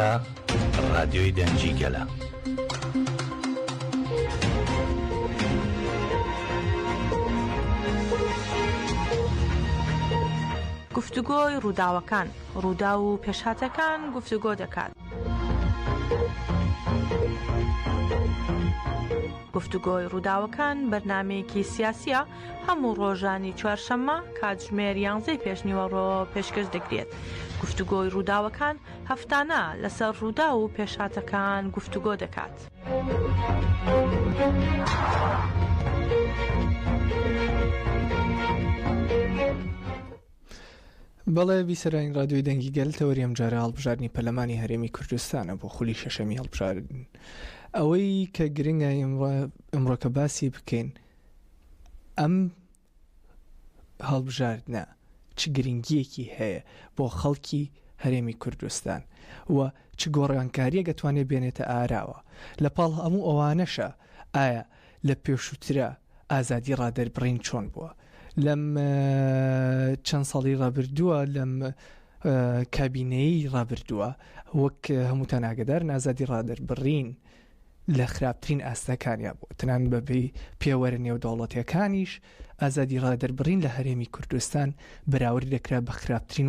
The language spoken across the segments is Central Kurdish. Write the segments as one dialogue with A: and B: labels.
A: ئێستا ڕادیۆی دەنگی گەلە.
B: گفتوگۆی ڕووداوەکان، ڕووداو و پێشهاتەکان گفتوگۆ دەکات. گفتوگۆی ڕووداوەکان بەرنامەیەکی سیاسییە هەموو ڕۆژانی چوارشەممە کاتژمێر یانزەی پێشنیوەڕۆ پێشکەش دەکرێت. گفتوگۆی ڕووداوەکان هەفتانە لەسەر ڕووداو و پێشهاتەکان گفتوگۆ دەکات.
C: بەڵێ بیسەرانی ڕادیۆی دەنگی گەل تەوەری ئەمجارە هەڵبژاردنی پەرلەمانی هەرێمی کوردستانە بۆ خولی شەشەمی هەڵبژاردن ئەوەی کە گرنگە ئەمڕۆکە باسی بکەین ئەم هەڵبژاردنە چ گرنگیەکی هەیە بۆ خەڵکی هەرێمی کوردستان و چ گۆڕانکاریەک ئەتوانێت بێنێتە ئاراوە لە پاڵ هەموو ئەوانەشە ئایا لە پێشووترا ئازادی ڕادەربڕین چۆن بووە لەم چەند ساڵی ڕابردووە لەم کابینەی ڕابردووە وەک هەمووتان ئاگدار ئازادی ڕادەربڕین لە خراپترین ئاستەکانیا بووە، تەنانەت بە پێی پێوەرە نێودەوڵەتیەکانیش ئازادی ڕادەربڕین لە هەرێمی کوردستان بەراورد دەکرا بە خراپترین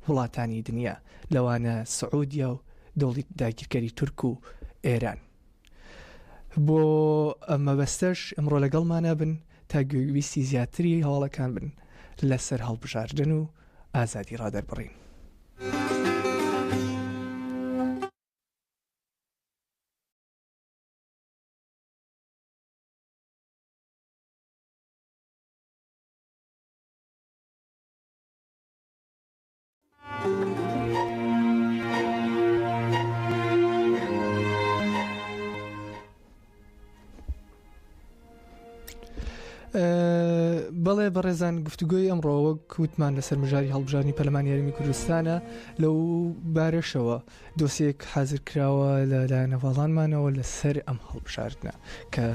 C: وڵاتانی دنیا لەوانە سعودیا و دەوڵی داگیرکەری تورک و ئێران. بۆ ئەم مەبەستەش ئەمڕۆ لەگەڵمانە بن تا گوێویستی زیاتری هەواڵەکان بن لەسەر هەڵبژاردن و ئازادی ڕادەربڕین. بەڵێ بەڕێزان گفتوگۆی ئەمڕۆ وەک وتمان لەسەر مژاری هەڵبژاردنی پەرلەمانی هەرێمی کوردستانە لەو بارەشەوە دۆسیەک حازر کراوە لە لایەن هەڤاڵانمانەوە لەسەر ئەم هەڵبژاردنە کە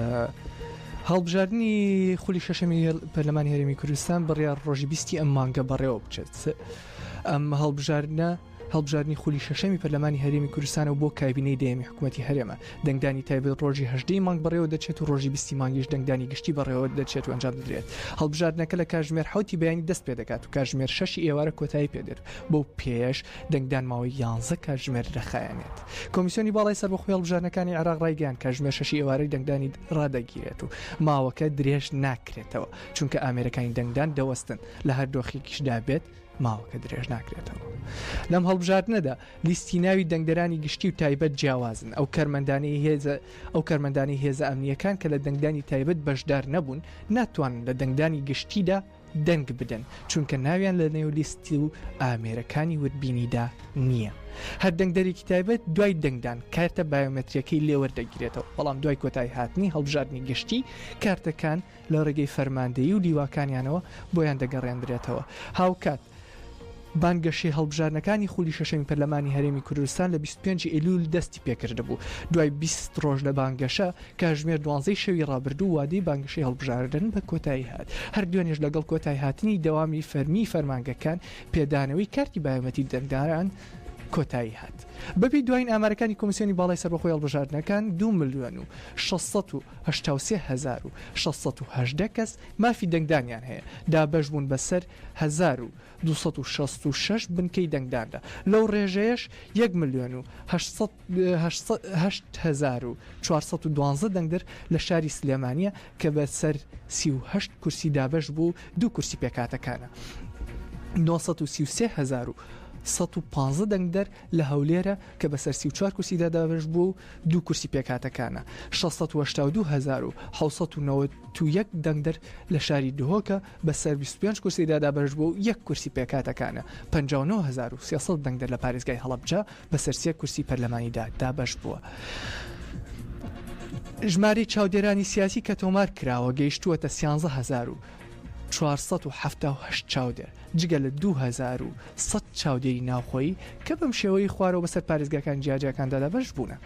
C: هەڵبژاردنی خولی شەشەمی پەرلەمانی هەرێمی کوردستان بڕیار ڕۆژی بیستی ئەم مانگە بەڕێوە بچێت ئەم هەڵبژاردنە هەڵبژاردنی خولی شەشەمی پەرلەمانی هەرێمی کوردستانە و بۆ کابینەی دەیەمی حکوومەتی هەرێمە دەنگدانی تایبەت ڕۆژی هەژدەی مانگ بەڕێوە دەچێت و ڕۆژی بیستی مانگیش دەنگدانی گشتی بەڕێوە دەچێت و ئەنجام دەدرێت هەڵبژاردنەکە لە کاژمێر حوتی بەیانی دەست پێ دەکات و کاژمێر شەشی ئێوارە کۆتایی پێدێت بەو پێیەش دەنگدان ماوەی یانزە کاتژمێر دەخایەنێت. کۆمیسیۆنی باڵای سەربەخۆی هەڵبژاردنەکانی عێراق ڕایگەیاند کاتژمێر شەشی ئێوارەی دەنگدانی ڕادەگیرێت و ماوەکە درێژ ناکرێتەوە، چونکە ئامێرەکانی دەنگدان دەوەستن، لە هەر دۆخێکیشدا بێت ماوەکە درێژ ناکرێتەوە. لەم هەڵبژاردنەدا لیستی ناوی دەنگدەرانی گشتی و تایبەت جیاوازن، ئەو کارمەندانەی هێزە ئەو کارمەندانەی هێزە ئەمنییەکان کە لە دەنگدانی تایبەت بەشدار نەبوون، ناتوانن لە دەنگدانی گشتیدا دەنگ بدەن، چونکە ناویان لە نێو لیستی و ئامێرەکانی وردبینیدا نییە. هەر دەنگدەرێکی تایبەت دوای دەنگدان کارتە بایۆمەترییەکەی لێ وەردەگیرێتەوە، بەڵام دوای کۆتاییهاتنی هەڵبژاردنی گشتی، کارتەکان لە ڕێگەی فەرماندەیی و لیواکانیانەوە بۆیان دەگەڕێندرێتەوە. هاوکات، بانگەشەی هەڵبژاردنەکانی خولی شەشەمی پەرلەمانی هەرێمی کوردستان لە 25 ئەیلول دەستی پێکردبوو. دوای 20 ڕۆژ لە بانگەشە، کاژمێر دوانزەی شەوی ڕابردوو وادەی بانگەشەی هەڵبژاردن بە کۆتایی هات. هەر دوێنێش لەگەڵ کۆتایهاتنی دەوامی فەرمیی فەرمانگەکان، پێدانەوەی کارتی بایۆمەتری دەنگداران کۆتایی هات. بەپێی دوایین ئامارەکانی کۆمیسیۆنی باڵای سەربەخۆی هەڵبژاردنەکان، دوو ملیۆن و 683 هەزار و 618 کەس مافی دەنگدانیان هەیە، دابەشبوون بەسەر 1266 بنکەی دەنگداندا، لەو ڕێژەیەش یەک ملیۆن و 8412 دەنگدەر لە شاری سلێمانییە کە بە سەر 38 کورسی دابەش بوو و دوو کورسی پێکهاتەکانە. 933115 دەنگدەر لە هەولێرە کە بەسەر 34 کورسیدا دابەش بووە و دوو کورسی پێکهاتەکانە. 682791 دەنگدەر لە شاری دهۆکە بەسەر 25 کورسیدا دابەش بووە و یەک کورسی پێکهاتەکانە. 59300 دەنگدەر لە پارێزگای هەڵەبجە بەسەر سێ کورسی پەرلەمانیدا دابەش بووە. ژمارەی چاودێرانی سیاسی کە تۆمار کراوە گەیشتووەتە سیانزە هەزار و. 478 چاودێر، جگە لە 2100 چاودێری ناوخۆیی کە بەم شێوەیەی خوارەوە بەسەر پارێزگاکانی جیاجیاکاندا دابەش بوونە،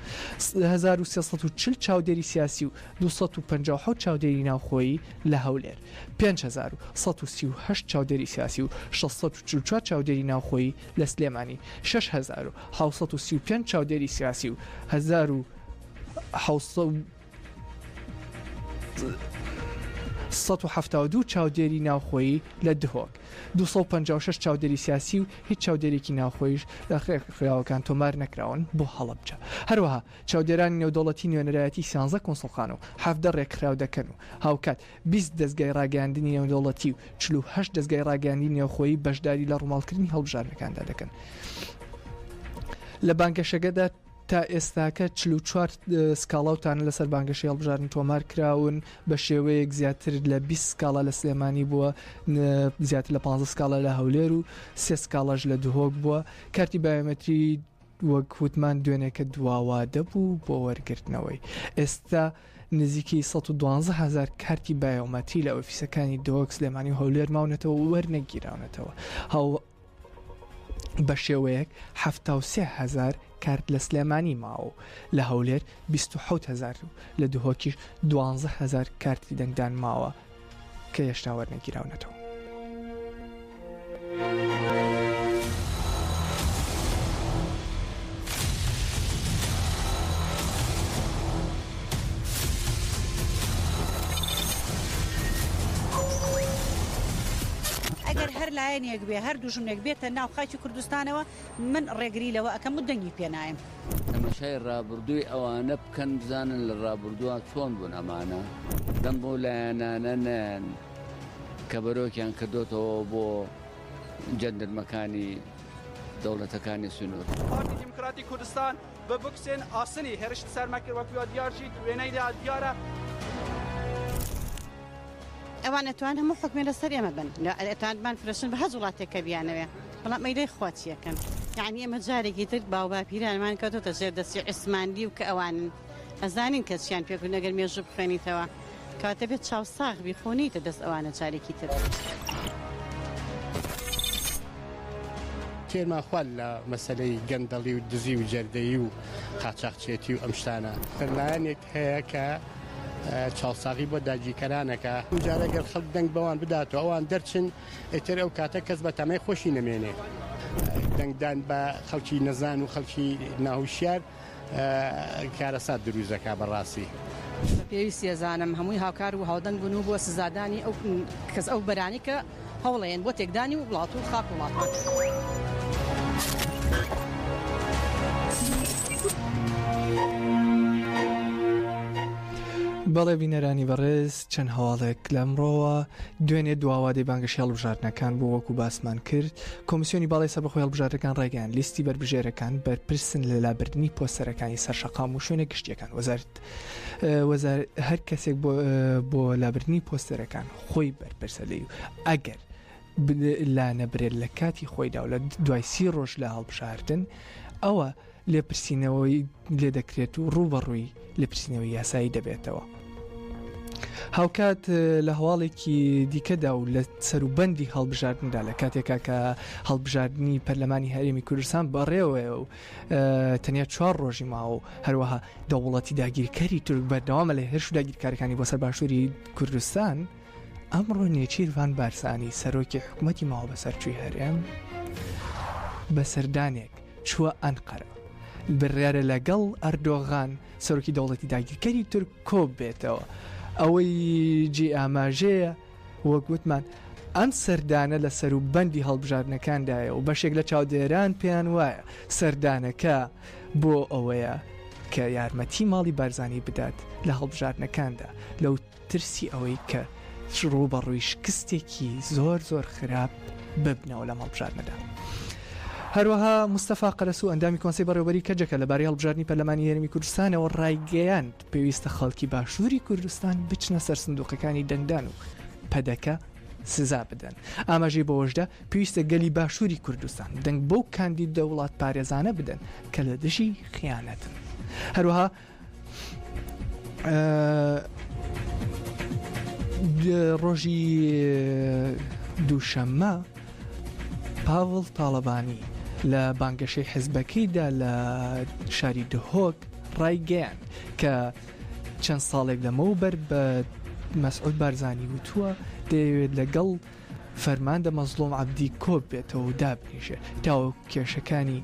C: 1340 چاودێری سیاسی و 257 چاودێری ناوخۆیی لە هەولێر، 5138 چاودێری سیاسی و 644 چاودێری ناوخۆیی لە سلێمانی، 6735 چاودێری سیاسی و 1772 چاودێری ناوخۆیی لە دهۆک، 256 چاودێری سیاسی و هیچ چاودێرێکی ناوخۆییش لە ڕێکخراوەکان تۆمار نەکراون بۆ هەڵەبجە. هەروەها چاودێرانی نێودەوڵەتی نوێنەرایەتی سیانزە کونسوڵخانە و 17 ڕێکخراو دەکەن و هاوکات 20 دەزگای ڕاگەیاندنی نێودەوڵەتی و 48 دەزگای ڕاگەیاندنی نێوخۆیی بەشداری لە ڕووماڵکردنی هەڵبژاردنەکاندا دەکەن. لە بانگەشەکەدا تا ئێستاکە 44 سکاڵا و تانە لەسەر بانگەشەی هەڵبژاردن تۆمار کراون، بە شێوەیەک زیاتر لە 20 سکاڵا لە سلێمانی بووە، زیاتر لە 15 سکاڵا لە هەولێر و سێ سکاڵاش لە دهۆک بووە. کارتی بایۆمەتری وەک وتمان دوێنێکە دواوادە بوو بۆ وەرگرتنەوەی. ئێستا نزیکەی 112 هەزار کارتی بایۆمەتری لە ئۆفیسەکانی دهۆک، سلێمانی و هەولێر ماونەتەوە و وەرنەگیراونەتەوە. بەشێوەیەک 73 هەزار کارت لە سلێمانی ماوە و لە هەولێر 27 هەزار و لە دهۆکیش 12 هەزار کارتی دەنگدان ماوە کە هێشتا وەرنەگیراونەتەوە.
D: ئەگەر هەر لایەنێک بێ هەر دوژمنێک بێتە ناو خاکی کوردستانەوە من ڕێگری لەوە ئەکەم و دەنگی پێ نایم.
E: تەمەشای ڕابردووی ئەوانە بکەن بزانن لە ڕابردووا چۆن بوون ئەمانە دەم بەو لایەنانە نەیەن کە بەرۆکیان کردۆتەوە بۆ جەندرمەکانی دەوڵەتەکانی سنوور.
F: پارتی دیموکراتی کوردستان بە بوکسێن ئاسنی هێرشت سەر مە کرد وەک دیار ژی وێنەیدا دیارە.
D: ئەوان ئەتوان هەموو حوکمێ لەسەر ئێمە بن ئەتوان بمان فرۆشن بە هەچ وڵاتێک کە بیانەوێ بەڵام ئەی لای خوا چیەکەن یعنی ئێمە جارێکی تر باوباپیرانمان کەوتۆتە ژێر دەستی عوسمانلی و کە ئەوانن ئەزانین کە چیان پێکردن ئەگەر مێژوو بخوێنیتەوە کەواتە بێت چاو ساغ بی خۆ نەیتە دەست ئەوانە جارێکی تر.
G: تێرمان خوارد لە مەسەلەی گەندەڵی و دزی و جەردەیی و قاچاخچێتی و ئەم شتانە. لایەنێک هەیە کە چاوساغی بۆ داگیرکەران ئەکا. ئەمجارە گەر خەڵک دەنگ بەوان بدات و ئەوان دەرچن، ئیتر ئەو کاتە کەس بە تەمای خۆشی نەمێنێ. دەنگدان بە خەڵکی نەزان و خەڵکی ناهوشیار کارەسات دروست دەکا بەڕاستی.
H: بە پێویستی ئەزانم هەمووی هاوکار و هاودەنگ بن و بۆ سزادانی ئەو کەس ئەو بەرانەی کە هەوڵەیەن بۆ تێکدانی وڵات و خاک وڵاتمان.
C: بەڵێ بینەرانی بەڕێز چەند هەواڵێک لەمڕۆوە دوێنێ دواوادەی بانگەشەی هەڵبژاردنەکان بوو وەکو باسمان کرد کۆمیسیۆنی باڵای سەربەخۆی هەڵبژاردنەکان ڕایگەیاند لیستی بەربژێرەکان بەرپرسن لە لابردنی پۆستەرەکانی سەر شەقام و شوێنە گشتیەکان وەزارت وەزار هەر کەسێک بۆ لابردنی پۆستەرەکان خۆی بەرپرسە لێی و ئەگەر لانەبرێت لە کاتی خۆیدا و لە دوای سی ڕۆژ لە هەڵبژاردن ئەوە لێپرسینەوەی لێ دەکرێت و ڕووبەڕووی لێپرسینەوەی یاسایی دەبێتەوە. هاوکات لە هەواڵێکی دیکەدا و لە سەروبەندی هەڵبژاردندا لە کاتێکا کە هەڵبژاردنی پەرلەمانی هەرێمی کوردستان بەڕێوەیە و تەنیا چوار ڕۆژی ماوە و هەروەها دەوڵەتی داگیرکەری تورک بەردەوامە لە هێرش و داگیرکارەکانی بۆ سەر باشووری کوردستان، ئەمڕۆ نێچیرڤان بارزانی سەرۆکی حکومەتی ماوەبەسەرچووی هەرێم بە سەردانێک چووە ئەنقەرە. بڕیارە لەگەڵ ئەردۆغان سەرۆکی دەوڵەتی داگیرکەری تورک کۆببێتەوە. ئەوەی جێی ئاماژەیە وەک وتمان ئەم سەردانە لە سەروبەندی هەڵبژاردنەکاندایە و بەشێک لە چاودێران پێیان وایە سەردانەکە بۆ ئەوەیە کە یارمەتی ماڵی بارزانی بدات لە هەڵبژاردنەکاندا لەو ترسی ئەوەی کە ڕووبەڕووی شکستێکی زۆر زۆر خراپ ببنەوە لەم هەڵبژاردنەدا. هەروەها مستەفا قەرەسوو ئەندامی کۆنسەی بەڕێوەبەری کەجەکە لەبارەی هەڵبژاردنی پەرلەمانی هەرێمی کوردستانەوە ڕایگەیاند، پێویستە خەڵکی باشووری کوردستان بچنە سەر سندوقەکانی دەنگدان و پەدەکە سزا بدەن. ئاماژەی بەوەشدا، پێویستە گەلی باشووری کوردستان دەنگ بەو کاندیدە وڵاتپارێزانە بدەن کە لە دژی خیانەتن. هەروەها. ڕۆژی دووشەممە پاڤڵ تاڵەبانی لە بانگەشەی حزبەکەیدا لە شاری دهۆک ڕایگەیاند کە چەند ساڵێک لەمەوبەر بە مەسعود بارزانی وتووە دەیەوێت لەگەڵ فەرماندە مەزڵوم عەبدی کۆببێتەوە و دابنیشێ تاوەکو کێشەکانی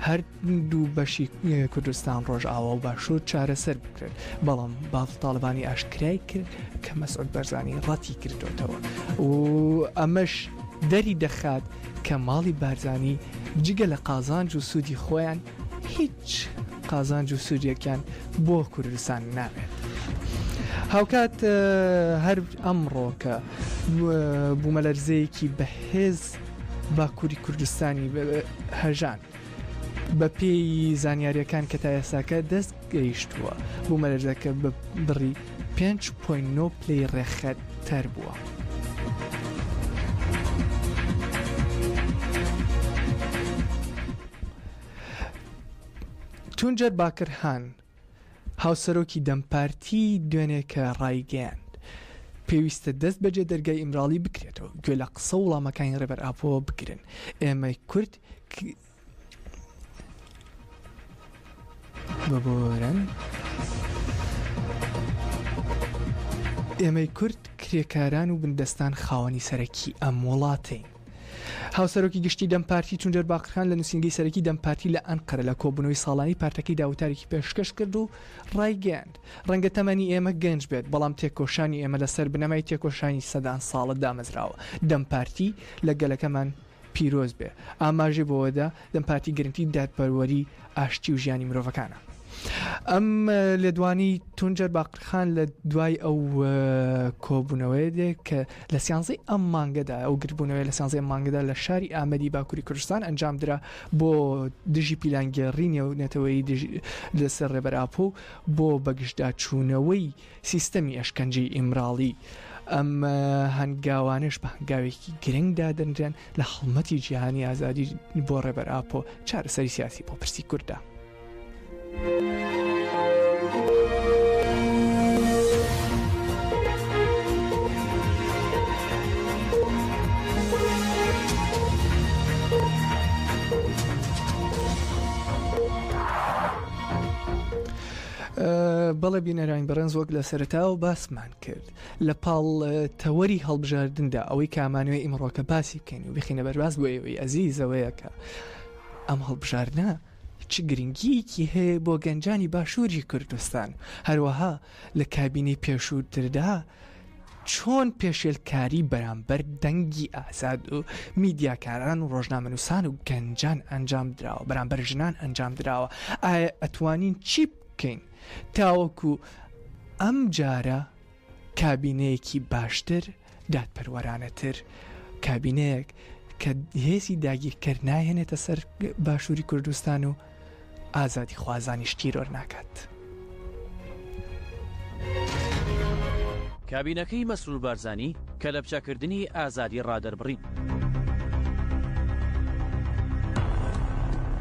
C: هەردوو بەشی کوردستان ڕۆژئاوا و باشوور چارەسەر بکرێن، بەڵام بافڵ تاڵەبانی ئاشکرای کرد کە مەسعود بەرزانی ڕەتی کردۆتەوە و ئەمەش دەری دەخات کە ماڵی بارزانی جگە لە قازانج و سوودی خۆیان هیچ قازانج و سوودێکیان بۆ کوردستان نابێت. هاوکات هەر ئەمڕۆکە بوومەلەرزەیەکی بەهێز باکووری کوردستانی هەژان. بەپێی زانیارییەکان کە تا ئێستاکە دەست گەیشتووە، بوومەلەرزەکە بە بڕی 5.9 پلەی ڕێختەر بووە. تونجەر باکرهان، هاوسەرۆکی دەم پارتی دوێنێ کە ڕایگەیاند، پێویستە دەست بەجێ دەرگای ئیمراڵی بکرێتەوە، گوێ لە قسە و وڵامەکانی ڕێبەر ئاپۆ بگرن، ئێمەی کورد ببورن ئێمەی کورد کرێکاران و بندەستان خاوەنی سەرەکی ئەم وڵاتەین. هاوسەرۆکی گشتی دەم پارتی تونجەر باقرخان لە نووسینگەی سەرەکی دەم پارتی لە ئەنقەرە لە کۆبوونەوەی ساڵانەی پارتەکەیدا وتارێکی پێشکەش کرد و ڕایگەیاند، ڕەنگە تەمەنی ئێمە گەنج بێت، بەڵام تێکۆشانی ئێمە لەسەر بنەمای تێکۆشانی سەدان ساڵە دامەزراوە. دەم پارتی لە گەلەکەمان پیرۆز بێ. ئاماژەی بەوەدا، دەم پارتی گرنتی دادپەروەری، ئاشتی و ژیانی مرۆڤەکانە. ئەم لێدوانی تونجەر باقرخان لە دوای ئەو کۆبوونەوەیە دێ کە لە سیانزەی ئەم مانگەدا ئەو گردبوونەوەی لە سیانزەی ئەم مانگەدا لە شاری ئامەدی باکووری کوردستان ئەنجام درا بۆ دژی پیلانگێڕی نێونەتەوەیی لەسەر ڕێبەر ئاپۆ بۆ بەگشتداچوونەوەی سیستەمی ئەشکەنجەی ئیمراڵی، ئەم هەنگاوانەش بە هەنگاوێکی گرنگ دادەنرێن لە هەڵمەتی جیهانی ئازادی بۆ ڕێبەر ئاپۆ چارەسەری سیاسی بۆ پرسی کورددا. بەڵێ بینەرانی بەڕێز وەک لە سەرەتاوە باسمان کرد لە پاڵ تەوەری هەڵبژاردندا ئەوەی کامانوێ ئیمڕۆکە باسی بکەین و بخینە بەرباس بۆ ئێوەی ئەزیزەوەیە کە ئەم هەڵبژاردنە چ گرنگیەکی هەیە بۆ گەنجانی باشووری کوردستان هەروەها لە کابینەی پێشووتردا چۆن پێشێلکاری بەرامبەر دەنگی ئازاد و میدیاکاران و ڕۆژنامەنووسان و گەنجان ئەنجام دراوە بەرامبەر ژنان ئەنجام دراوە ئایا ئەتوانین چی بکەین تاوەکو ئەم جارە کابینەیەکی باشتر دادپەروەرانەتر کابینەیەک کە هێزی داگیرکەر ناهێنێتە سەر باشووری کوردستان و ئازادیخوازانیش تیرۆر ناکات.
I: کابینەکەی مەسرور بارزانی کەلەپچەکردنی ئازادی ڕادەربڕین.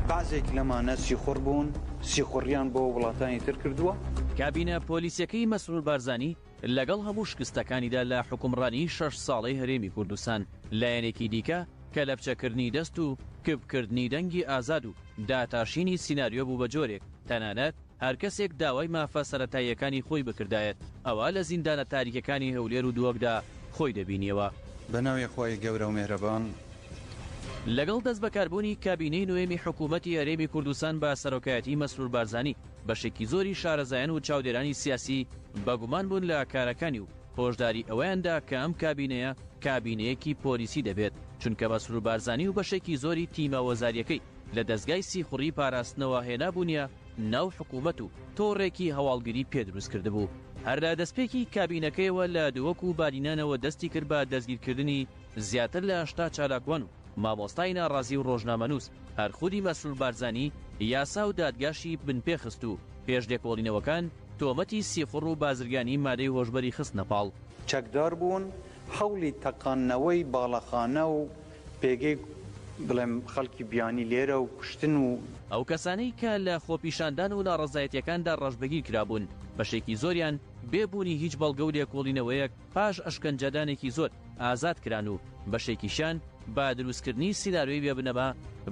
J: بەعزێک لەمانە سیخوڕ بوون، سیخوڕیان بۆ وڵاتانی تر کردووە.
I: کابینە پۆلیسیەکەی مەسرور بارزانی لەگەڵ هەموو شکستەکانیدا لە حوکمڕانیی شەش ساڵەی هەرێمی کوردستان، لایەنێکی دیکە کەلەپچەکردنی دەست و کپکردنی دەنگی ئازاد و داتاشینی سیناریۆ بوو بە جۆرێک تەنانەت هەر کەسێک داوای مافە سەرەتاییەکانی خۆی بکردایەت ئەوا لە زیندانە تاریکەکانی هەولێر و دهۆکدا خۆی دەبینیەوە.
J: بەناوی خوای گەورە و میهرەبان.
I: لەگەڵ دەستبەکاربوونی کابینەی نۆیەمی حکوومەتی هەرێمی کوردستان بە سەرۆکایەتی مەسرور بارزانی، بەشێکی زۆری شارەزایان و چاودێرانی سیاسی بە گومان بوون لە کارەکانی و هۆشداری ئەوەیان دا کە ئەم کابینەیە کابینەیەکی پۆلیسی دەبێت، چونکە مەسرور بارزانی و بەشێکی زۆری تیمە وەزارییەکەی لە دەزگای سیخوڕی پاراستنەوە هێنابوونیە ناو حکوومەت و تۆڕێکی هەواڵگری پێ دروست کردبوو. هەر لە دەستپێکی کابینەکەیەوە لە دهۆک و بادینانەوە دەستی کرد بە دەستگیرکردنی زیاتر لە 80 چالاکوان و مامۆستای ناڕازی و ڕۆژنامەنووس، هەر خودی مەسرور بارزانی یاسا و دادگاشی بنپێ خست و پێش لێکۆڵینەوەکان تۆمەتی سیخوڕ و بازرگانی مادەی هۆشبەری خستنە پاڵ.
J: چەکدار بوون، هەوڵی تەقاندنەوەی باڵەخانە و پێگەی بڵێم خەڵکی بیانی لێرە و کوشتن و.
I: ئەو کەسانەی کە لە خۆپیشاندان و ناڕەزایەتیەکاندا ڕەشبگیر کرابوون، بەشێکی زۆریان. بێ بوونی هیچ بەڵگە و لێکۆڵینەوەیەک پاش ئەشکەنجەدانێکی زۆر ئازاد کران و بەشێکیشیان بە دروستکردنی سینارۆی بێ بنەما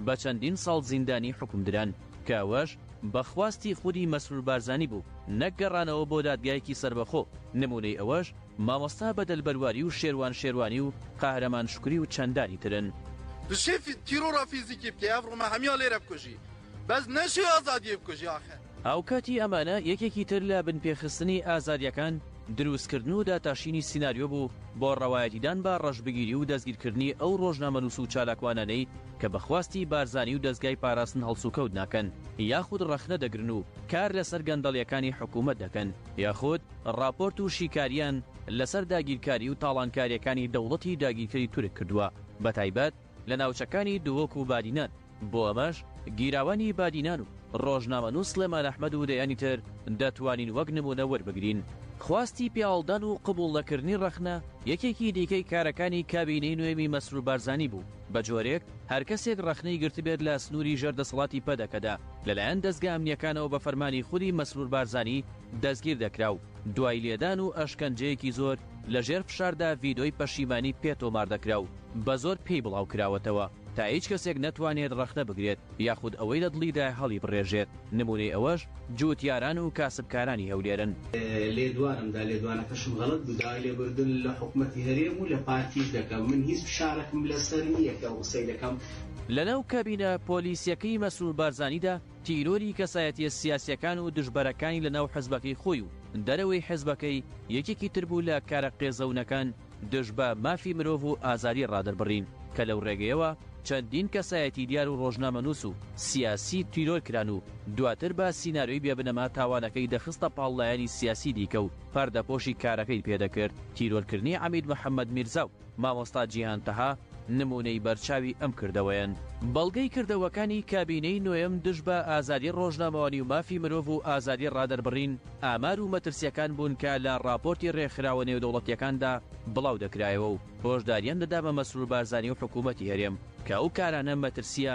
I: بە چەندین ساڵ زیندانی حوکم دران کە ئەوەش بە خواستی خودی مەسرور بارزانی بوو نەک گەڕانەوە بۆ دادگایەکی سەربەخۆ، نموونەی ئەوەش مامۆستا بەدەل بەرواری و شێروان شێروانی و قەهرەمان شوکری و چەندانی ترن.
K: دشێ تیرۆرا فیزیکی بکەی ئەڤ ڕۆمە هەمیا لێرە بکوژی بەس نەشێ ئازادیێ بکوژی ئاخر.
I: هاوکاتی ئەمانە یەکێکی تر لە بنپێخستنی ئازادیەکان دروستکردن و داتاشینی سیناریۆ بوو بۆ ڕەوایەتیدان بە ڕەشبگیری و دەستگیرکردنی ئەو ڕۆژنامەنووس و چالاکوانانەی کە بە خواستی بارزانی و دەزگای پاراستن هەڵسوکەوت ناکەن یاخود ڕەخنە دەگرن و کار لەسەر گەندەڵیەکانی حکومەت دەکەن یاخود ڕاپۆرت و شیکاریان لەسەر داگیرکاری و تاڵانکاریەکانی دەوڵەتی داگیرکەری تورک کردووە بەتایبەت لە ناوچەکانی دهۆک و بادینان، بۆ ئەمەش گیراوانی بادینان و ڕۆژنامەنووس سڵێمان ئەحمەد و دەیانی تر دەتوانین وەک نموونە وەربگرین. خواستی پیاهەڵدان و قبوڵنەکردنی ڕەخنە یەکێکی دیکەی کارەکانی کابینەی نوێمی مەسرور بارزانی بوو، بە جۆرێک هەر کەسێک ڕەخنەی گرتبێت لە سنووری ژێر دەسەڵاتی پەدەکەدا لەلایەن دەزگا ئەمنییەکانەوە بە فەرمانی خودی مەسرور بارزانی دەستگیر دەکرا و دوای لێدان و ئەشکەنجەیەکی زۆر لە ژێر فشاردا ڤیدۆی پەشیمانی پێ تۆمار دەکرا و بە زۆر پێی بڵاوکراوەتەوە تا هیچ کەسێک نەتوانێت ڕەخنە بگرێت یاخود ئەوەی لە دڵیدایە هەڵیبڕێژێت، نموونەی ئەوەش جووتیاران و کاسبکارانی هەولێرن.
L: لێدوانم دا، لێدوانەکەشم غەڵەت بوو، داوای لێبوردن لە حکومەتی هەرێم و لە پارتیش دەکەم، من هیچ فشارەکم لەسەر نییە کە ئەو قسەی دەکەم.
I: لەناو کابینە پۆلیسیەکەی مەسرور بارزانیدا تیرۆری کەسایەتیە سیاسیەکان و دژبەرەکانی لەناو حزبەکەی خۆی و دەرەوەی حزبەکەی یەکێکی تر بوو لە کارە قێزەونەکان دژ بە مافی مرۆڤ و ئازادی ڕادەربڕین کە لەو ڕێگەیەوە چەندین کەسایەتی دیار و ڕۆژنامەنووس و سیاسی تیرۆر کران و دواتر بە سیناریۆی بێ بنەما تاوانەکەی دەخستە پاڵ لایەنی سیاسی دیکە و پەردەپۆشی کارەکەی پێدەکرد تیرۆرکردنی عەمید محەمەد میرزا و مامۆستا جیهان تەها نموونەی بەرچاوی ئەم کردەوەیەن. بەڵگەی کردەوەکانی کابینەی نۆیەم دژ بە ئازادی ڕۆژنامەوانی و مافی مرۆڤ و ئازادی ڕادەربڕین، ئامار و مەترسییەکان بوون کە لە ڕاپۆرتی ڕێکخراوە نێودەوڵەتییەکاندا بڵاو دەکرایەوە و هۆشداریان دەدا بە مەسرور بارزانی و حکوومەتی هەرێم کە ئەو کارانە مەترسییە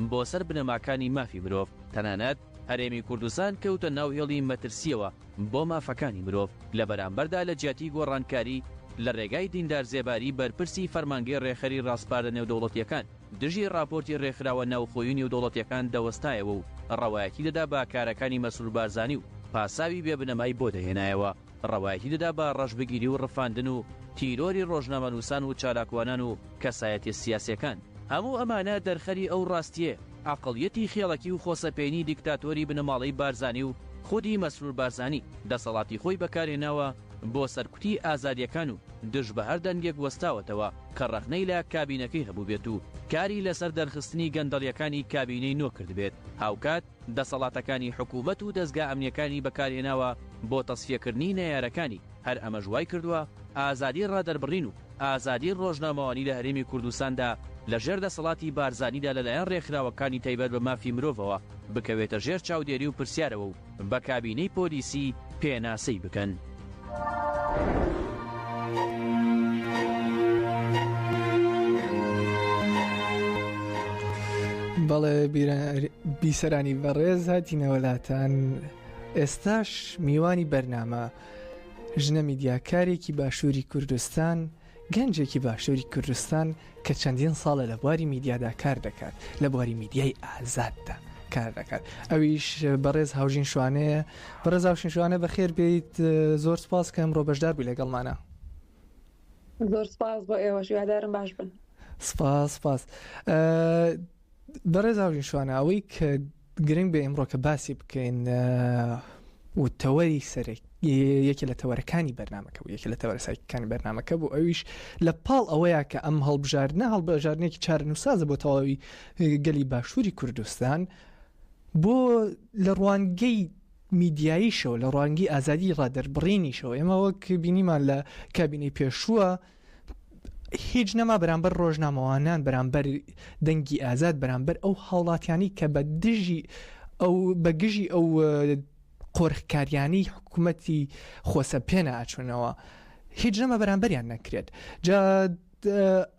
I: بۆ سەر بنەماکانی مافی مرۆڤ. تەنانەت هەرێمی کوردستان کەوتە ناو هێڵی مەترسییەوە بۆ مافەکانی مرۆڤ، لە بەرامبەردا لە جیاتی گۆڕانکاری لە رێگای دیندار زێباری بەرپرسی فەرمانگەی رێکخەری راسپاردە نێودەوڵەتییەکان دژی راپۆرتی رێکخراوە ناوخۆیی و نێودەوڵەتییەکان دەوەستایەوە و رەوایەتی دەدا بە کارەکانی مەسرور بارزانی و پاساوی بێ بنەمای بۆ دەهێنایەوە رەوایەتی دەدا بە رەشبگیری و رفاندن و تیرۆری رۆژنامەنووسان و چالاکوانان و کەسایەتیە سیاسیەکان. هەموو ئەمانە دەرخەری ئەو راستیەیە عەقڵیەتی خێڵەکی و خۆسەپێنی دیکتاتۆری بنەماڵەی بارزانی و خودی مەسرور بارزانی دەسەڵاتی خۆی بەکارهێناوە بۆ سەرکوتی ئازادیەکان و دژ بە هەر دەنگێک وەستاوەتەوە کە ڕەخنەی لە کابینەکەی هەبووبێت و کاری لەسەر دەرخستنی گەندەڵیەکانی کابینەی نۆ کردبێت هاوکات دەسەڵاتەکانی حکومەت و دەزگا ئەمنیەکانی بەکارهێناوە بۆ تەسفیەکردنی نەیارەکانی، هەر ئەمەش وایکردووە ئازادی ڕادەربڕین و ئازادی ڕۆژنامەوانی لە هەرێمی کوردستاندا لە ژێر دەسەڵاتی بارزانیدا لەلایەن ڕێکخراوەکانی تایبەت بە مافی مرۆڤەوە بکەوێتە ژێر چاودێری و پرسیارەوە و بە کابینەی پۆلیسی پێناسەی بکەن.
C: بەڵێ بیسەرانی بەڕێز هاتینەوە لاتان ئێستاش میوانی بەرنامە ژنە میدیاکارێکی باشووری کوردستان گەنجێکی باشووری کوردستان کە چەندین ساڵە لە بواری میدیادا کار دەکات، لە بواری میدیای ئازاددا کار دەکات، ئەویش بەڕێز هاوژین شوانەیە. بەڕێز هاوژین شوانە بەخێر بێیت، زۆر سوپاس کە ئەمڕۆ بەشدار بووی لەگەڵمانا.
M: زۆر سوپاس بۆ ئێوەش، هیوادارم باش بن.
C: سوپاس سوپاس. بەڕێز هاوژین شوانە، ئەوەی کە گرنگ بێ ئیمڕۆ کە باسی بکەین و تەوەری سەرەک یەکێ لە تەوەرەکانی بەرنامەکە بوو یەکێ لە تەوەرە سەرەکیەکانی بەرنامەکە بوو ئەویش لە پاڵ ئەوەیە کە ئەم هەڵبژاردنە هەڵبژاردنێکی چارەنووسازە بۆ تەواوی گەلی باشووری کوردستان بۆ لە ڕوانگەی میدیاییشەوە لە ڕوانگەی ئازادی ڕادەربڕینیشەوە ئێمە وەک بینیمان لە کابینەی پێشووە هیچ نەما بەرامبەر ڕۆژنامەوانان، بەرامبەر دەنگی ئازاد، بەرامبەر ئەو هاوڵاتیانی کە بە دژی ئەو بە گژی ئەو قۆرخکاریانەی حکوومەتی خۆسەپێنە ئاچوونەوە هیچ نەما بەرامبەریان نەکرێت جا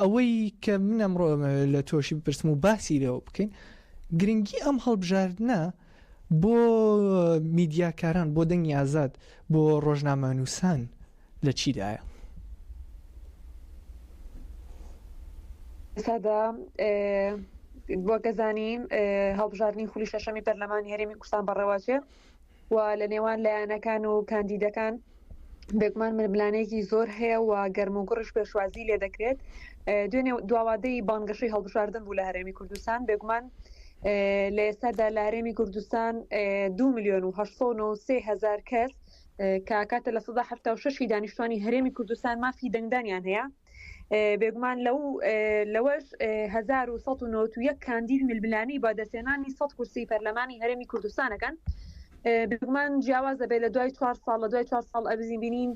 C: ئەوەی کە من ئەمڕۆ لە تۆشی بپرسم و باسی لەوە بکەین گرنگی ئەم هەڵبژاردنە. بۆ میدیاکاران بۆ دەنگی ئازاد بۆ ڕۆژنامەنووسان لە چیدایە؟
M: ئێستادا وەک ئەزانین هەڵبژاردنی خولی شەشەمی پەرلەمانی هەرێمی کوردستان بەڕێوەچێ و لە نێوان لایەنەکان و کاندیدەکان بێگومان ململانێکی زۆر هەیە و گەرم و گوڕیش پێشوازی لێ دەکرێت دوێنێ دواوادەی بانگەشەی هەڵبژاردن بوو لە هەرێمی کوردستان بێگومان لە ئێستادا لە هەرێمی کوردستان 2 میلیۆن و 893 هزار کەس کە کاتە 76 دانیشتوانی هەرێمی کوردستان مافی دەنگدانیان هەیە بێگومان لەو لەوەش 1991 کاندید ململانی بە دەستێنانی 100 کورسی پەرلەمانی هەرێمی کوردستانەکەن بێگومان جیاواز دەبێت لە دوای چوار ساڵ لە دوای چوار ساڵ ئەبزین بینین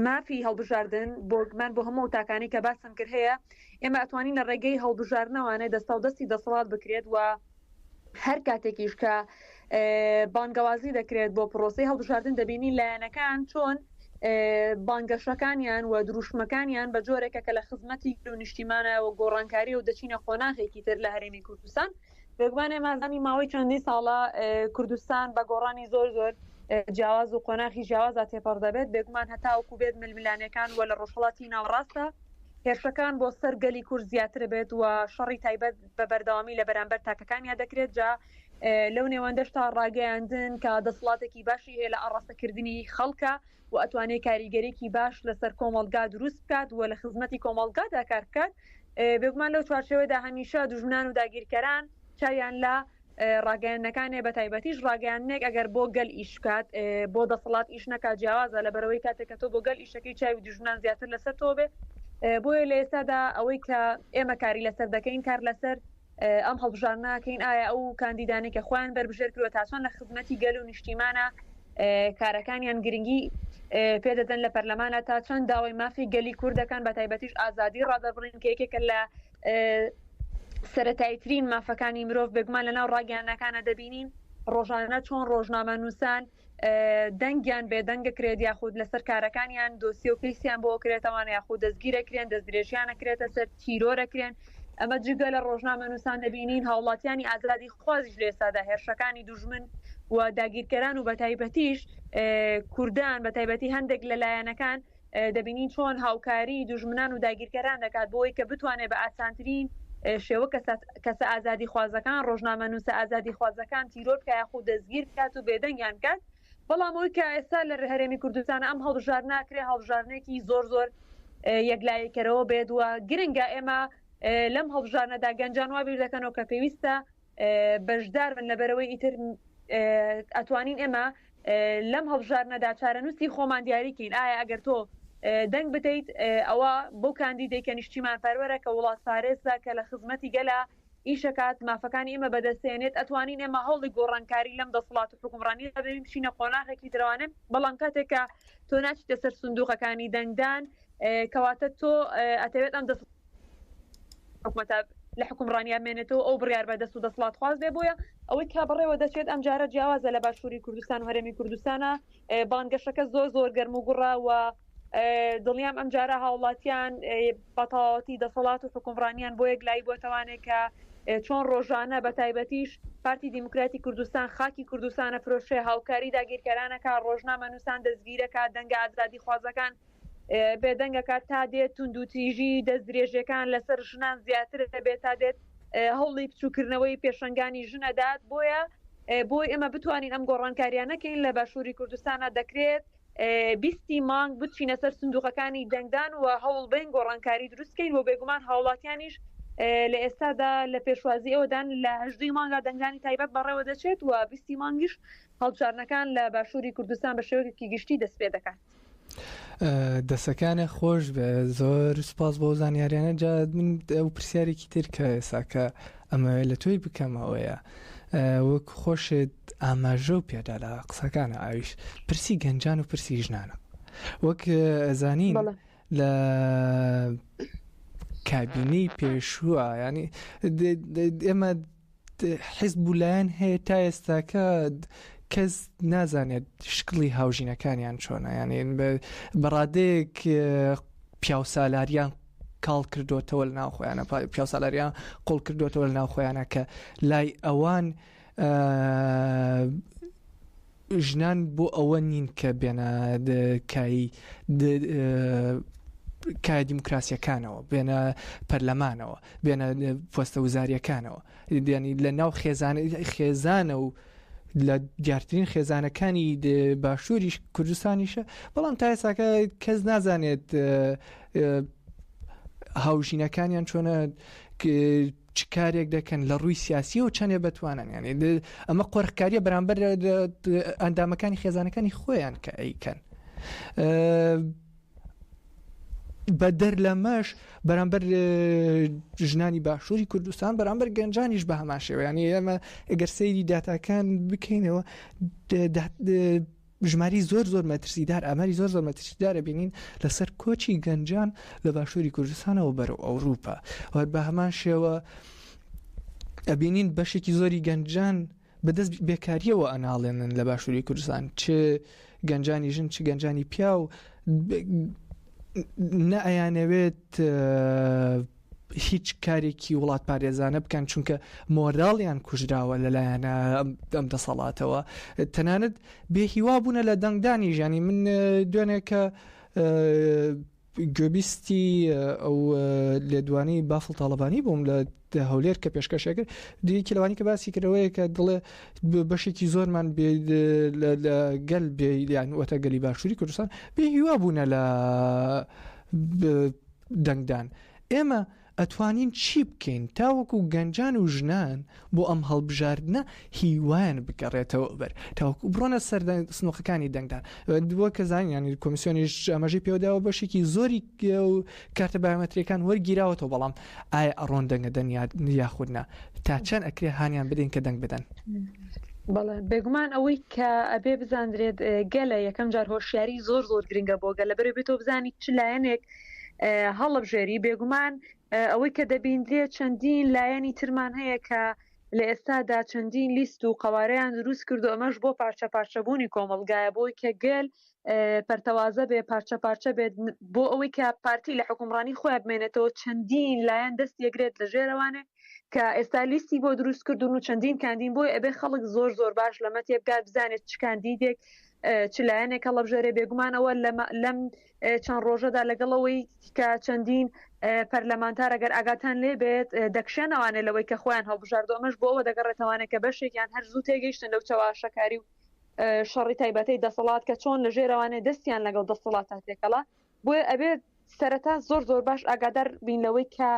M: مافی هەڵبژاردن بۆگمان بۆ هەموو تاکانی کە باسم کرد هەیە ئێمە ئەتوانین لە ڕێگەی هەڵبژاردنەوانێ دەستا و دەستی دەسەڵات بکرێت و هەر کاتێکیش کە بانگەوازی دەکرێت بۆ پرۆسی هەڵبژاردن دەبینین لایەنەکان چۆن بانگەشەکانیان و دروشمەکانیان بە جۆرێکە کە لە خزمەتی و نیشتیمانە و گۆڕانکاری و دەچینە قۆناغێکی تر لە هەرێمی کوردستان بێگومان ئێمە زانی ماوەی چەندین ساڵە کوردستان بە گۆڕانی زۆر زۆر جیاواز و قۆناخی جیاوازا تێپەڕ دەبێت بێگومان هەتاوەکو بێت ململانێکان و لە ڕۆژهەڵاتی ناوەڕاستە هێرشەکان بۆ سەر گەلی کورد زیاتر بێت و شەڕی تایبەت بە بەردەوامی لە بەرامبەر تاکەکانیا دەکرێت جا لەو نێوەندەش تا ڕاگەیاندن کە دەسەڵاتێکی باشی هەیە لە ئاڕاستەکردنی خەڵکە و ئەتوانێت کاریگەرێکی باش لەسەر کۆمەڵگا دروست بکات و لە خزمەتی کۆمەڵگادا کار بکات بێگومان لەو چوارچێوەدا هەمیشە دوژمنان و داگیرکەران چاویان لە ڕاگەیاندنەکانێ بە تایبەتیش ڕاگەیاندنێک ئەگەر بۆ گەل ئیش بکات بۆ دەسەڵات ئیش نەکات جیاوازە لە بەرەوەی کاتێک کە تۆ بۆ گەل ئیشەکەی چاوی دوژمنان زیاتر لەسەر تۆ بێ بۆیە لە ئێستادا ئەوەی کە ئێمە کاری لەسەر دەکەین کار لەسەر ئەم هەڵبژاردنەکەین ئایا ئەو کاندیدانەی کە خۆیان بەربژێر کردوە تا چۆن لە خزمەتی گەل و نیشتیمانە کارەکانیان گرنگی پێدەدەن لە پەرلەمانە تا چەند داوای مافی گەلی کورد دەکەن بە تایبەتیش ئازادی ڕادەربڕین کە یەکێکە لە سەتاییترین مافەکانی مرۆڤ بێگومان لە ناو ڕاگەیاندنەکانە دەبینین ڕۆژانە چۆن ڕۆژنامەنووسان دەنگیان بێدەنگ کرێت یاخود لەسەر کارەکانیان دۆسیە و کەیسیان بۆ کرێتەوان یاخود دەستگیرەکرێن دەستدرێژیان ئەکرێتە سەر تیرۆرەکرێن ئەمە جگە لە ڕۆژنامەنووسان دەبینین هاوڵاتیانی ئازادی خوازیش لە ئێستادا هێرشەکانی دوژمن و داگیرکەران و بەتایبەتیش کوردان بەتایبەتی هەندێک لە لایەنەکان دەبینین چۆن هاوکاری دوژمنان و داگیرکەران دەکات بۆی کە بتوانێت بە ئاسانترین شێوە کەسە ئازادی خوازەکان ڕۆژنامە نووسە ئازادی خوازەکان تیرۆر بکە یاخود دەستگیر بکات و بێدەنگیان بکات بەڵام ئەوی کە ئێستا لە هەرێمی کوردستان ئەم هەڵبژار ناکرێ هەڵبژاردنێکی زۆر زۆر یەکلاییکەرەوە بێت و گرنگە ئێمە لەم هەڵبژارنەدا گەنجان وا بیر دەکەنەوە کە پێویستە بەشدار بن لەبەرەوەی ئیتر ئەتوانین ئێمە لەم هەڵبژاردنەدا چارەنووسی خۆمان دیاریکەین ئایا ئەگەر تۆ دەنگ بدەیت ئەوە بۆ کاندیدێک کە نیشتیمان پەروەرە کە وڵات پارێزە کە لە خزمەتی گەلە ئیشەکات مافەکانی ئێمە بەدەستێنێت ئەتوانین ئێمە هەوڵی گۆڕانکاری لەم دەسەڵات و حکومڕانی ببین بچینە قۆناغێکی ترەوانێ بەڵام کاتێک کە تۆ ناچیتە سەر سندوقەکانی دەنگدان کەواتە تۆ ئەتەوێت ئەم دەست حکومەتە لە حکومڕانیا بمێنێتەوە ئەو بڕیار بە دەست و دەسەڵاتخواز بێ بۆیە ئەوەی کە بەڕێوە دەچێت ئەم جارە جیاوازە لە باشووری کوردستان و هەرێمی کوردستانە بانگەشەکە زۆر زۆر گەرم و گوڕە و دڵنیام ئەم جارە هاوڵاتیان بە تەواوەتی دەسەڵات و حکومڕانیان بۆ یەکلایی بۆتەوانێک کە چۆن ڕۆژانە بە تایبەتیش پارتی دیموکراتی کوردستان خاکی کوردستانە فرۆشێ هاوکاری داگیرکەرانەکە ڕۆژنامە نووسان دەستگیرەکە دەنگە ئازادی خوازەکان بێدەنگەکە تا دێت توندوتیژی دەستدرێژیەکان لەسەر ژنان زیاتر دەبێت تا دێت هەوڵی بچووکردنەوەی پێشەنگانی ژنەدات بۆیە بۆی ئێمە بتوانین ئەم گۆڕانکاریانەکەین لە باشووری کوردستانە دەکرێت بیستی مانگ بچینە سەر سندوقەکانی دەنگدان و هەوڵ بین گۆڕانکاری دروستکەین و بێگومان هاوڵاتیانیش لە ئێستادا لە پێشوازی ئەوەدان لە هەژدەی مانگا دەنگدانی تایبەت بەڕێوە دەچێت و بیستی مانگیش هەڵبژاردنەکان لە باشووری کوردستان بە شێوەیەکی گشتی دەست پێ دەکات.
C: دەسەکانە خۆش بێ زۆر سپاس بۆ زانیاریانە جا من ئەو پرسیارێکی تر کە ئێساکە ئەمەوێت لە تۆی بکەمەوەیە وەک خۆشت ئاماژە و پێدا لە قسەکانە ئاویش پرسی گەنجان و پرسی ژنانە وەک زانین لە کابینەی پێشووە ینی ئێمە حیزب و لایەن هەیە تا ئێستاکە کەس نازانێت شکڵی هاوژینەکانیان چۆنە یانێ بەڕادەیەک پیاوسالاریان کاڵ کردوتەوە لە ناو خۆیانە پیاوسالاریان قۆڵ کردوتەوە لە ناو خۆیانە کە لای ئەوان. ژنان بۆ ئەوە نین کە بێنە کایی کایە دیموکراسیەکانەوە بێنە پەرلەمانەوە بێنە پۆستە وزاریەکانەوە ینی لە ناو خێزان خێزانە و لە دیارترین خێزانەکانی باشووریش کوردستانیشە بەڵام تا ئێساکە کەس نازانێت هاوژینەکانیان چۆنە چ کارێک دەکەن لە ڕووی سیاسیەوە چەندێ بەتوانن یعنی ئەمە قۆرخکاریە بەرامبەر ئەندامەکانی خێزانەکانی خۆیان کە ئەیکەن. بەدەر لەمەش بەرامبەر ژنانی باشووری کوردستان بەرامبەر گەنجانیش بە هەمان شێوە یعنی ئێمە ئەگەر سەیری داتاکان بکەینەوە ژماری زۆر زۆر مەترسیدار ئاماری زۆر زۆر مەترسیدارە بینین لەسەر کۆچی گەنجان لە باشووری کوردستانەوە بەرەو ئەوروپا هەر بە هەمان شێوە ئەبینین بەشێکی زۆری گەنجان بەدەست بێکاریەوە ئەناڵێنن لە باشووری کوردستان چ گەنجانی ژن چ گەنجانی پیاو نە ئەیانەوێت هیچ کارێکی وڵاتپارێزانە بکەن چونکە مۆراڵیان کوژراوە لەلایەن ئەم دەسەڵاتەوە تەنانەت بێهیوا بوونە لە دەنگدانی ژیانی من دوێنێ کە گوێبیستی ئەو لێدوانی بافڵ تاڵەبانی بووم لە هەولێر کە پێشکەشێ کرد دیکی لەوانی کە باسی کردەوەیە کە دڵێ بەشێکی زۆرمان لە گەل بێ یان وەتە گەلی باشووری کوردستان بێ هیوا بوونە لە دەنگدان ئێمە ئەتوانین چی بکەین تاوەکو گەنجان و ژنان بۆ ئەم هەڵبژاردنە هیوایان بگەڕێتەوە بەر تاوەکو بڕۆنە سەر سنوقەکانی دەنگدان وەک کە زانین یانی کۆمیسیۆنیش ئاماژەی پێداوە بەشێکی زۆری کارتە بایۆمەتریەکان وەرگیراوەتەوە بەڵام ئایا ئەڕۆن دەنگە دەن یاخود نا تا چەند ئەکرێ هانیان بدەین کە دەنگ بدەن؟
M: بەڵێ بێگومان ئەوەی کە ئەبێ بزاندرێت گەلە یەکەم جار هۆشیاری زۆر زۆر گرنگە بۆ گەل لەبەرئەوەی بێتەوە بزانی چ لایەنێک هەڵبژێری بێگومان ئەوەی کە دەبیندرێت چەندین لایەنی ترمان هەیە کە لە ئێستادا چەندین لیست و قەوارەیان دروست کردو ئەمەش بۆ پارچە پارچەبوونی کۆمەڵگایە بۆی کە گەل پەرتەوازە بێ پارچە پارچە بێت بۆ ئەوەی کە پارتی لە حکومڕانی خۆیان بمێنێتەوە چەندین لایەن دەست یەگرێت لە ژێرەوانێ کە ئێستا لیستی بۆ دروست کردون و چەندین کاندین بۆی ئەبێ خەڵک زۆر زۆر باش لەمە تێبگات بزانێت چ کاندیدێک چ لایەنێک هەڵبژێرێ بێگومانەوە لەم چەند ڕۆژەدا لەگەڵەوەی کە چەندین پەرلەمانتار ئەگەر ئاگاتان لێ بێت دەکشێنەوانێ لەوەی کە خۆیان هەڵبژاردو ئەمەش بۆ ئەوە دەگەڕێتەوانێ کە بەشێکیان هەر زوو تێگەیشتن لەو چەواشەکاری و شەڕی تایبەتەی دەسەڵات کە چۆن لە ژێرەوانێ دەستیان لەگەڵ دەسەڵاتە تێکەڵە بۆیە ئەبێت سەرەتا زۆر زۆر باش ئاگادار بین لەوەی کە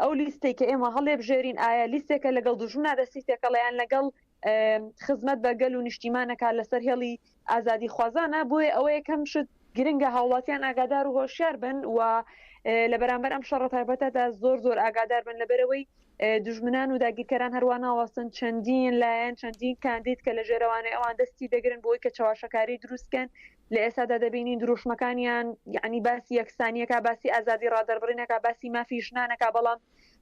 M: ئەو لیستێک کە ئێمە هەڵێبژێرین ئایا لیستێکە لەگەڵ دوژمنا دەستی تێکەڵیان لەگەڵ خزمەت بە گەل و نیشتیمانەکە لەسەر هێڵی ئازادی خوازانە بۆیە ئەوە یەکەم شت گرنگە هاوڵاتیان ئاگادار و هۆشیار بن و لە بەرامبەر ئەم شەڕە تایبەتەدا زۆر زۆر ئاگادار بن لەبەرەوەی دژمنان و داگیرکەران هەروە ناوەستن چەندین لایەن چەندین کاندید کە لە ژێرەوانەی ئەوان دەستی دەگرن بۆی کە چەواشەکاری دروستکەن لە ئێستادا دەبینین دروشمەکانیان یعنی باسی یەکسانیەکە باسی ئازادی ڕادەربڕینەکە باسی مافی ژنانەکە بەڵام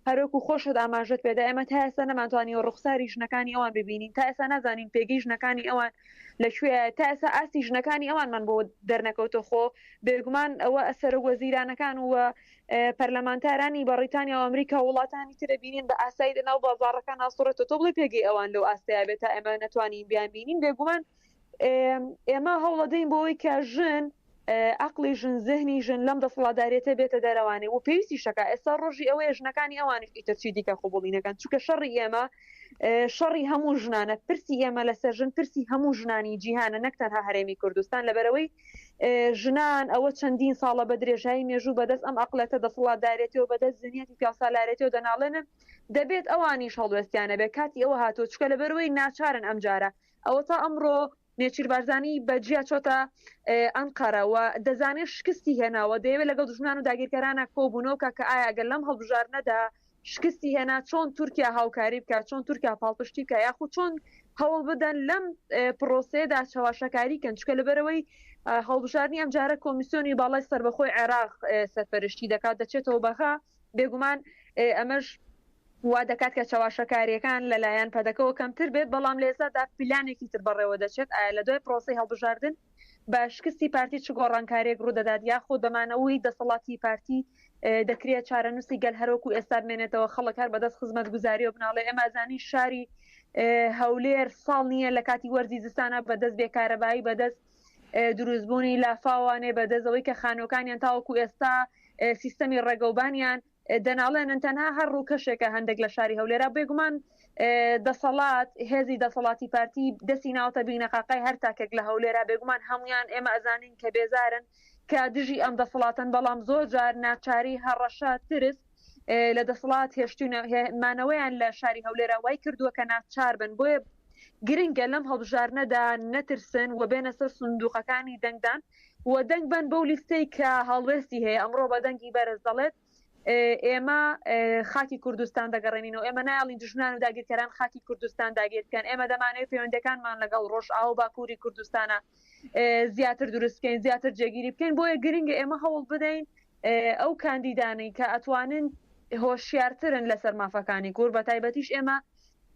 M: هەروەکو خۆشت ئاماژەت پێدا ئێمە تا ئێستا نەمانتوانیوە ڕوخساری ژنەکانی ئەوان ببینین تا ئێستا نازانین پێگەی ژنەکانی ئەوان لە کوێ تا ئێستا ئاستی ژنەکانی ئەوانمان بۆ دەرنەکەوتە خۆ بێگومان ئەوە سەرۆک وەزیرانەکان و پەرلەمانتارانی بەڕیتانیا و ئەمریکا و وڵاتانی ترە بینین بە ئاسایی لە ناو بازاڕەکان ئاسوڕێتەوە تۆ بڵێ پێگەی ئەوان لەو ئاستەیا بێت تا ئێمە نەتوانین بیان بینین بێگومان ئێمە هەوڵەدەین بۆ ئەوەی کە ژن عقلی ژن زهنی ژن لەم دەسەڵاتدارێتە بێتە دەرەوانێ و پێویستی شەکە ئێستا ڕۆژی ئەوەیە ژنەکانی ئەوانیش ئیتر چی دیکە قوبوڵی نەکەن چونکە شەڕی ئێمە شەڕی هەموو ژنانە پرسی ئێمە لەسەر ژن پرسی هەموو ژنانی جیهانە نەک تەنها هەرێمی کوردستان لەبەرەوەی ژنان ئەوە چەندین ساڵە بە درێژایی مێژوو بەدەست ئەم عقلەتە دەسەڵاتدارێتەوە بەدەست زنیەتی پیاوسالارێتەوە دەناڵێنن دەبێت ئەوانیش هەڵوێستیانە بێت کاتی ئەوە هاتووە چکە لەبەرەوەی ناچارن ئەمجارە ئەوەتا ئەمڕۆ نێچیر بارزانی بە جیا چۆتە ئەنقەرە و دەزانێت شکستی هێناوە دەیەوێت لەگەڵ دوژمنان و داگیرکەرانە کۆبوونەوە کە کە ئایا گەر لەم هەڵبژاردنەدا شکستی هێنا چۆن تورکیا هاوکاری بکات چۆن تورکیا پاڵپشتی بکات یاخود چۆن هەوڵ بدەن لەم پرۆسەیەدا چەواشەکاری کەن چکە لەبەرەوەی هەڵبژاردنی ئەمجارە کۆمیسیۆنی باڵای سەربەخۆی عێراق سەرپەرشتی دەکات دەچێتەوە بەغا بێگومان ئەمەش وا دەکات کە چەواشەکارییەکان لەلایەن پەدەکەوە کەمتر بێت، بەڵام لە ئێستادا پلانێکی تر بەڕێوە دەچێت، ئایا لە دوای پرۆسەی هەڵبژاردن بە شکستی پارتی چ گۆڕانکاریەک ڕوودەدات یاخود بەمانەوەی دەسەڵاتی پارتی دەکرێت چارەنووسی گەل هەروەکو ئێستا بمێنێتەوە خەڵک هەر بەدەست خزمەتگوزاریەوە بناڵێ ئێمە ئەزانین شاری هەولێر ساڵ نییە لە کاتی وەرزی زستانە بەدەست بێکارەبایی بەدەست دروستبوونی لافاوانێ بەدەستەوەی کە خانوەکانیان تاوەکو ئێستا سیستەمی ڕێگەوبانیان دەناڵێنن تەنها هەر ڕووکەشێکە هەندێک لە شاری هەولێرا بێگومان دەسەڵات هێزی دەسەڵاتی پارتی دەستی ناوتە بینەقاقای هەر تاکێک لە هەولێرا بێگومان هەمویان ئێمە ئەزانین کە بێزارن کە دژی ئەم دەسەڵاتن بەڵام زۆر جار ناچاری هەڕەشە ترس لە دەسەڵات هێشتونە مانەوەیان لە شاری هەولێرا وای کردووە کە ناچار بن بۆیە گرنگە لەم هەڵبژاردنەدا نەترسن و بێنە سەر سندوقەکانی دەنگدان و دەنگ بەن بەو لیستەی کە هەڵوێستی هەیە ئەمڕۆ بە دەنگی بەرز دەڵێت ئێمە خاکی کوردستان دەگەڕێنینەوە ئێمە نایڵین دژمنان و داگیرکەران خاکی کوردستان داگیر بکەن ئێمە دەمانەوێت پەیوەندەکانمان لەگەڵ ڕۆژئاوا و باکووری کوردستانە زیاتر دروست بکەین زیاتر جێگیری بکەین بۆیە گرنگە ئێمە هەوڵ بدەین ئەو کاندیدانەی کە ئەتوانن هۆشیارترن لەسەر مافەکانی کورد بە تایبەتیش ئێمە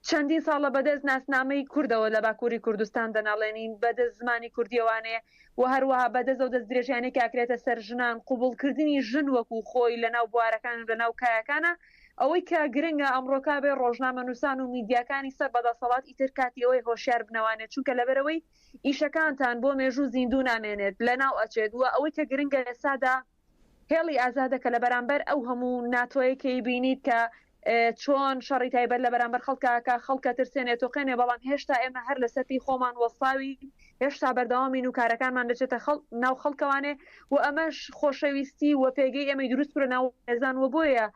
M: چەندین ساڵە بەدەست ناسنامەی کوردەوە لە باکووری کوردستان دەناڵێنین، بەدەست زمانی کوردییەوانێ و هەروەها بەدەست ئەو دەستدرێژیانەی کە ئەکرێتە سەر ژنان، قبوڵکردنی ژن وەکوو خۆی لەناو بوارەکان و لەناو کایەکانا. ئەوەی کە گرنگە ئەمڕۆکە بێ ڕۆژنامەنووسان و میدیاکانی سەر بە دەسەڵات ئیتر کاتی ئەوەی هۆشیار بنەوانێ چونکە لەبەرئەوەی ئیشەکانتان بۆ مێژوو زیندوو نامێنێت لەناو ئەچێت و ئەوەی کە گرنگە ئێستادا هێڵی ئازادە کە لە بەرامبەر ئەو هەموو ناتۆیە کەی بینیت کە چۆن شەڕی تایبەت لە بەرامبەر خەڵکاکە خەڵکە ترسێنێ تۆقێنێ بەڵام هێشتا ئێمە هەر لەسەر پێی خۆمان وەستاوی هێشتا بەردەوامین و کارەکانمان دەچێتە خەڵ ناو خەڵکەوانێ و ئەمەش خۆشەویستی و پێگەی ئێمەی دروست کرد ناو هێزان و بۆیە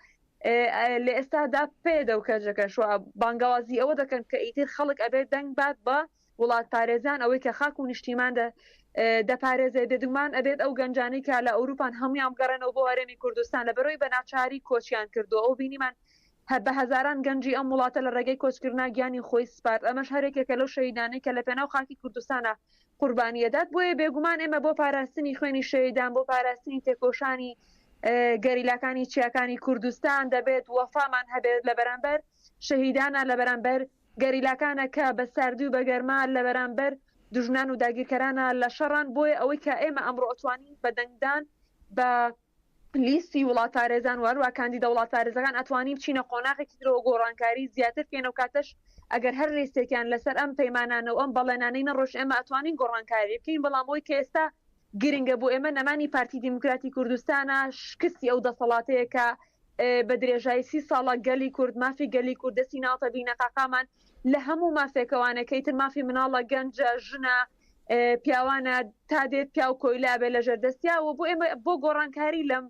M: لە ئێستادا پێدە و کەجەکەش و بانگەوازی ئەوە دەکەن کە ئیتر خەڵک ئەبێت دەنگ بات بە وڵاتپارێزان ئەوەی کە خاک و نیشتیمان دەپارێزێ بێدومان ئەبێت ئەو گەنجانەی کە لە ئەوروپان هەمویان بگەڕێنەوە بۆ هەرێمی کوردستان لە بەرەوەی بە ناچاری کۆچیان کردو ئەو بینیمان بە هەزاران گەنجی ئەم وڵاتە لە ڕێگەی کۆچکردنا گیانی خۆی سپارد ئەمەش هەرێکێکە لەو شەهیدانەی کە لە پێناو خاکی کوردستانە قوربانیەدات بۆیە بێگومان ئێمە بۆ پاراستنی خوێنی شەهیدان بۆ پاراستنی تێکۆشانی گەریلاکانی چیاکانی کوردستان دەبێت وەفامان هەبێت لە بەرامبەر شەهیدانە لە بەرامبەر گەریلاکانە کە بە ساردی و بە گەرما لە بەرامبەر دوژمنان و داگیرکەرانە لە شەڕان، بۆیە ئەوەی کە ئێمە ئەمڕۆ ئەتوانین بە دەنگدان بە لیستی وڵاتپارێزان و هەروەها کاندیدە وڵاتپارێزەکان ئەتوانین بچینە قۆناغێکی ترەوە گۆڕانکاری زیاتر بکەین ئەو کاتەش ئەگەر هەر لیستێکیان لەسەر ئەم پەیمانانە و ئەم بەڵێنانەی نەڕۆشت ئێمە ئەتوانین گۆڕانکاری بکەین بەڵام ئەوەی کە ئێستا گرنگە بۆ ئێمە نەمانی پارتی دیموکراتی کوردستانە شکستی ئەو دەسەڵاتەیە کە بە درێژایی سی ساڵە گەلی کورد مافی گەلی کورد دەستی ناوتە بینەقاقامان لە هەموو مافێکەوانە کە ئیتر مافی مناڵە گەنجە ژنە پیاوانە تا دێت پیاو کۆیلا بێ لە ژێردەستیاوە بۆ ئێمە بۆ گۆڕانکاری لەم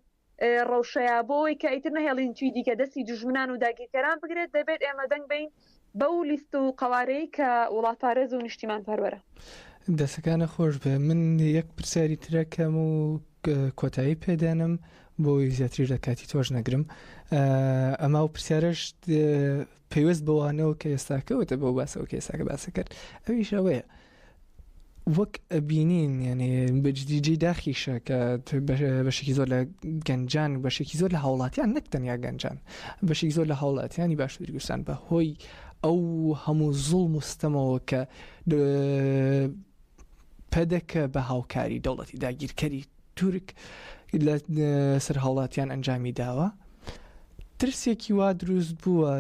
M: ڕەوشەیە بۆ ئەوەی کە ئیتر نەهێڵین چی دیکە دەستی دوژمنان و داگیرکەران بگرێت دەبێت ئێمە دەنگ بین بەو لیست و قەوارەی کە وڵاتپارێز و نیشتیمان پەروەرە.
C: دەسەکانە خۆش بێ من یەک پرسیاری ترەکەم و کۆتایی پێدێنم بۆی زیاتریش لە کاتی تۆش نەگرم ئەما و پرسیارش پەیوەست بەوانەوە کە ئێستاکەوتە بۆ باسەوە کە ئێستاکە باسە کرد ئەویش ئەوەیە وەک ئەبینین یعنی بەجدی داخیشە کە بەشێکی زۆر لە گەنجان و بەشێکی زۆر لە هاوڵاتیان نەک تەنیا گەنجان بەشێکی زۆر لە هاوڵاتیانی باشووری کوردستان بە هۆی ئەو هەموو زوڵم و ستەمەوە کە پەدەکە بە هاوکاری دەوڵەتی داگیرکەری تورک لە سەر هاوڵاتیان ئەنجامی داوە ترسێکی وا دروست بووە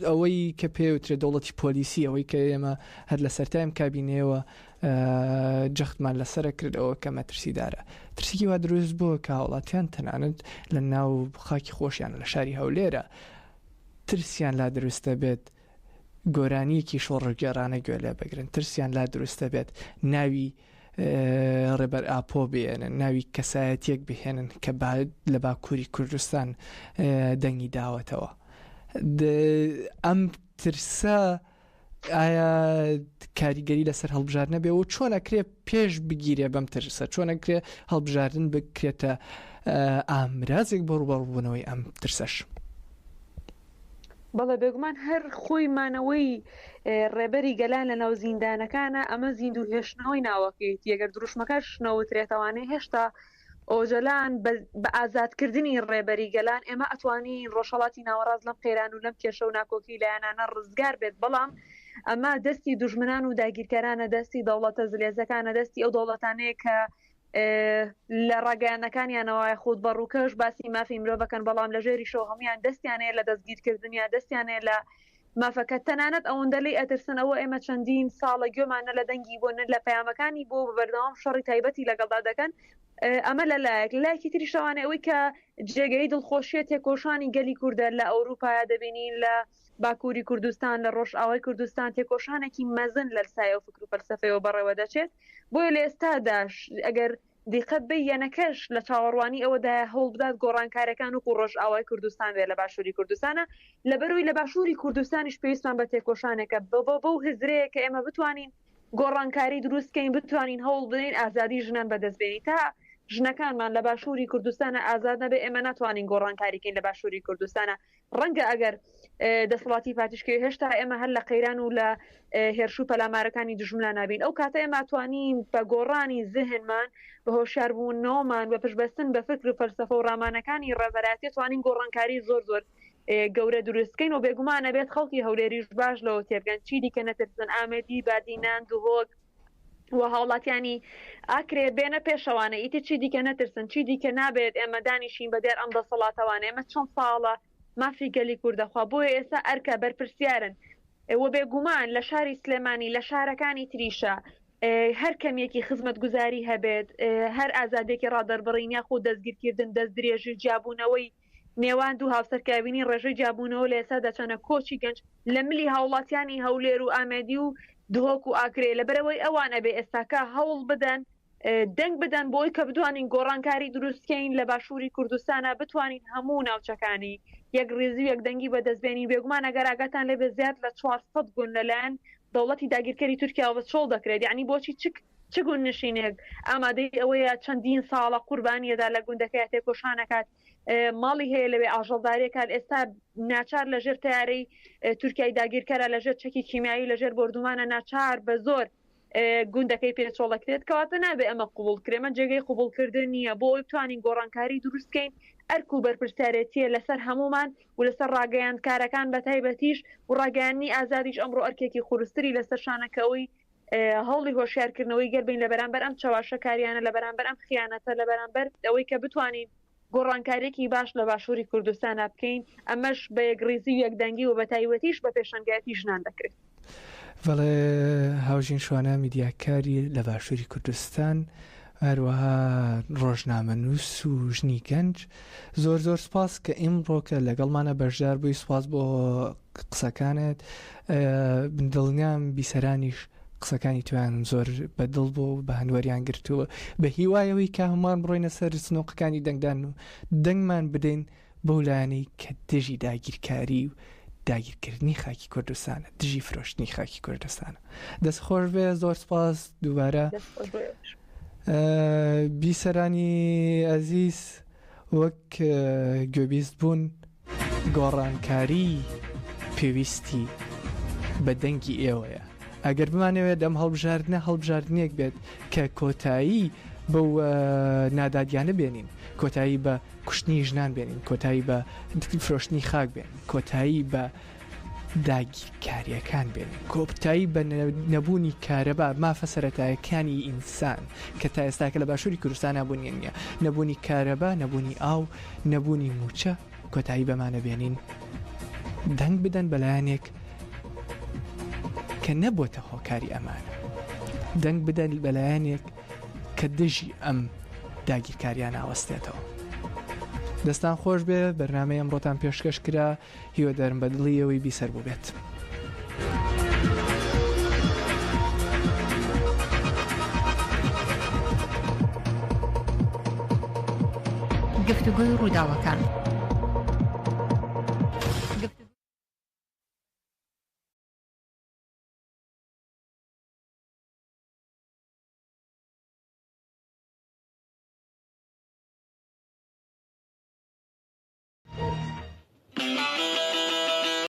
C: ئەوەی کە پێوترێ دەوڵەتی پۆلیسی ئەوەی کە ئێمە هەر لە سەرتایم کابینەوە جەختمان لەسرە کردەوە کە مەترسیدارە ترسێکی وا دروست بووە کە هاوڵاتیان تەنانەت لە ناو خاکی خۆشیان لە شاری هەولێرە ترسیان لا دروستە بێت گۆرانیەکی شۆڕشگێڕانە گوێ لێ بگرن ترسیان لا دروست دەبێت ناوی ڕێبەر ئاپۆ بێنن ناوی کەسایەتیەک بهێنن کە لە باکووری کوردستان دەنگی داوەتەوە ئەم ترسە ئایا کاریگەری لەسەر هەڵبژاردنە بێ و چۆن ئەکرێ پێش بگیرێ بەم ترسە چۆن ئەکرێ هەڵبژاردن بکرێتە ئامرازێک بۆ ڕوبەڕبوونەوەی ئەم ترسەش؟
M: بەڵێ بێگومان هەر خۆی مانەوەی ڕێبەری گەلان لە ناو زیندانەکانە ئەمە زیندوو هێشتنەوەی ناوەکەیەتی ئەگەر دروشمەکەش نەوترێتەوانێ هێشتا ئۆجەلان بە ئازادکردنی ڕێبەری گەلان ئێمە ئەتوانین ڕۆژهەڵاتی ناوەڕاست لەم قەیران و لەم کێشە و ناکۆکی لایەنانە ڕزگار بێت بەڵام. ئەمە دەستی دوژمنان و داگیرکەرانە دەستی دەوڵەتە زلێزەکانە دەستی ئەو دەوڵەتانەیە کە لە ڕاگەیاندنەکانیانەوە یاخود بە ڕووکەش باسی مافی مرۆڤەکەن بەڵام لە ژێریشەوە هەمویان دەستیان هەیە لە دەستگیرکردنیان دەستیان هەیە لە مافەکە تەنانەت ئەوەندە لێی ئەترسن ئەوە ئێمە چەندین ساڵە گوێمان نە لە دەنگی بۆ نە لە پەیامەکانی بۆ بە بەردەوام شەڕی تایبەتی لەگەڵدا دەکەن ئەمە لە لایەک لایەکی تریشەوانێ ئەوەی کە جێگەی دڵخۆشیە تێکۆشانی گەلی کوردە لە ئەوروپایا دەبینین لە باکووری کوردستان لە ڕۆژئاوای کوردستان تێکۆشانێکی مەزن لە سایە و فکر و فەلسەفەیەوە بەڕێوە دەچێت بۆیە لە ئێستادا ئەگەر دیقەت بەی یەنەکەش لە چاوەڕوانی ئەوەدایە هەوڵ بدات گۆڕانکارەکان وەکو ڕۆژئاوای کوردستان بێ لە باشووری کوردستانە لەبەرەوەی لە باشووری کوردستانیش پێویستمان بە تێکۆشانێکە بەبە بەو هزرەیە کە ئێمە بتوانین گۆڕانکاری دروست کەین بتوانین هەوڵ بدەین ئازادی ژنان بەدەست بێنین تا ژنەکانمان لە باشووری کوردستانە ئازاد نەبێ ئێمە ناتوانین گۆڕانکاری کەین لە باشووری کوردستانە ڕەنگە ئەگەر دەسەڵاتی پارتیشکەوێ هێشتا ئێمە هەر لە قەیران و لە هێرش و پەلامارەکانی دژمنان نابین ئەو کاتە ئێمە توانین بە گۆڕانی زهنمان بە هۆشیاربوونەوەمان بە پشتبەستن بە فکر و فەلسەفە و ڕامانەکانی ڕێبەرایەتی توانین گۆڕانکاری زۆر زۆر گەورە دروستکەین و بێگومان ئەبێت خەڵکی هەولێریش باش لەوە تێبگەن چی دیکە نەترسن ئامێدی بادینان دهۆک و هاوڵاتیانی ئاکرێ بێنە پێشەوانە ئیتر چی دیکە نەترسن چی دیکە نابێت ئێمە دانیشین بە دیار ئەم دەسەڵاتەوانە ئێمە چەند ساڵە مافی گەلی کوردەخوا بۆیە ئێستا ئەرکە بەرپرسیارن و بێگومان لە شاری سلێمانی لە شارەکانی تریشە هەر کەمیەکی خزمەتگوزاری هەبێت هەر ئازادێکی ڕادەربڕین یاخود دەستگیرکردن دەست درێژی جیابوونەوەی نێوان دوو هاوسەر کە ئەبینی ڕێژەی جیابوونەوە لە ئێستادا چەنە کۆچی گەنج لە ملی هاوڵاتیانی هەولێر و ئامێدی و دهۆک و ئاکرێ لەبەرئەوەی ئەوان ئەبێ ئێستاکە هەوڵ بدەن دەنگ بدەن بۆی کە بتوانین گۆڕانکاری دروستکەین لە باشووری کوردستانە بتوانین هەموو ناوچەکانی یەک ڕیزی و یەکدەنگی بەدەست بێنین بێگومان ئەگەر ئاگاتان لێ بێ زیاد لە 400 گوند لەلایەن دەوڵەتی داگیرکەری تورکیاوە چۆڵ دەکرێت یعنی بۆچی چ چ گوندنشینێک ئامادەی ئەوەیە چەندین ساڵە قوربانیەدا لە گوندەکەی تێکۆشانەکات ماڵی هەیە لەوێ ئاژەڵداریەکان ئێستا ناچار لەژێر تیارەی تورکای داگیرکەرە لەژێر چەکی کیمیایی لەژێر بردومانە ناچار بە زۆر گوندەکەی پێچۆڵەکرێت کەواتە نابێ ئەمە قوبول کرێمە جێگەی قوبولکردن نییە بۆ ئەوی بتوانین گۆڕانکاری دروستکەین ئەرک و بەرپرسیارەتیە لەسەر هەمومان و لەسەر ڕاگەیاندکارەکان بە تایبەتیش و ڕاگەیاندنی ئازادیش ئەمڕۆ ئەرکێکی قورستری لەسەر شانەکەەوەی هەوڵی هۆشیارکردنەوەی گەل بین لە بەرامبەر ئەم چەواشەکاریانە، لە بەرامبەر ئەم خیانەتە، لە بەرامبەر ئەوەی کە بتوانین گۆڕانکارییەکی باش لە باشووری کوردستانا بکەین، ئەمەش بە یەکڕیزی و یەکدەنگی و بەتایبەتیش بە پێشەنگایەتی ژنان دەکرێت.
C: بەڵێ هاوژین شوانە میدیاکاری لە باشووری کوردستان هەروەها ڕۆژنامەنووس و ژنی گەنج زۆر زۆر سپاس کە ئیمڕۆکە لەگەڵمانە بەشدار بووی سپاس بۆ قسەکانت دڵنیام بیسەرانیش قسەکانی تویان زۆر بە دڵ بوو بە هەندوەریان گرتووە بە هیوایەوەی کە هەمووان بڕۆینە سەر سنوقەکانی دەنگدان و دەنگمان بدەین بەو لایەنەی کە دژی داگیرکاری و داگیرکردنی خاکی کوردستانە دژی فرۆشتنی خاکی کوردستانە دەست خۆش بێ زۆر سپاس دووبارە بیسەرانی ئەزیز وەک گوێبیست بوون گۆڕانکاری پێویستی بە دەنگی ئێوەیە. ئەگەر بمانەوێت ئەم هەڵبژاردنە هەڵبژاردنێک بێت کە کۆتایی بەو نادادیانە بێنین، کۆتایی بە کوشتنی ژنان بێنین، کۆتایی بە فرۆشتنی خاک بێنین، کۆتایی بە داگیرکارییەکان بێنین، کۆتایی بە نەبوونی کارەبا، مافە سەرەتایەکانی ئینسان کە تا ئێستاکە لە باشووری کوردستانا بوونیان نییە، نەبوونی کارەبا، نەبوونی ئاو، نەبوونی مووچە، کۆتایی بەمانە بێنین، دەنگ بدەن بە لایەنێک کە نەبووەتە هۆکاری ئەمانە، دەنگ بدەن بە لایەنێک کە دژی ئەم داگیرکاریانە ئەوەستێتەوە. دەستان خۆش بێ بەرنامەی ئەمڕۆتان پێشکەش کرا. هیوادارم بە دڵی ئێوەی بیسەر بووبێت.
N: گفتوگۆی ڕووداوەکان.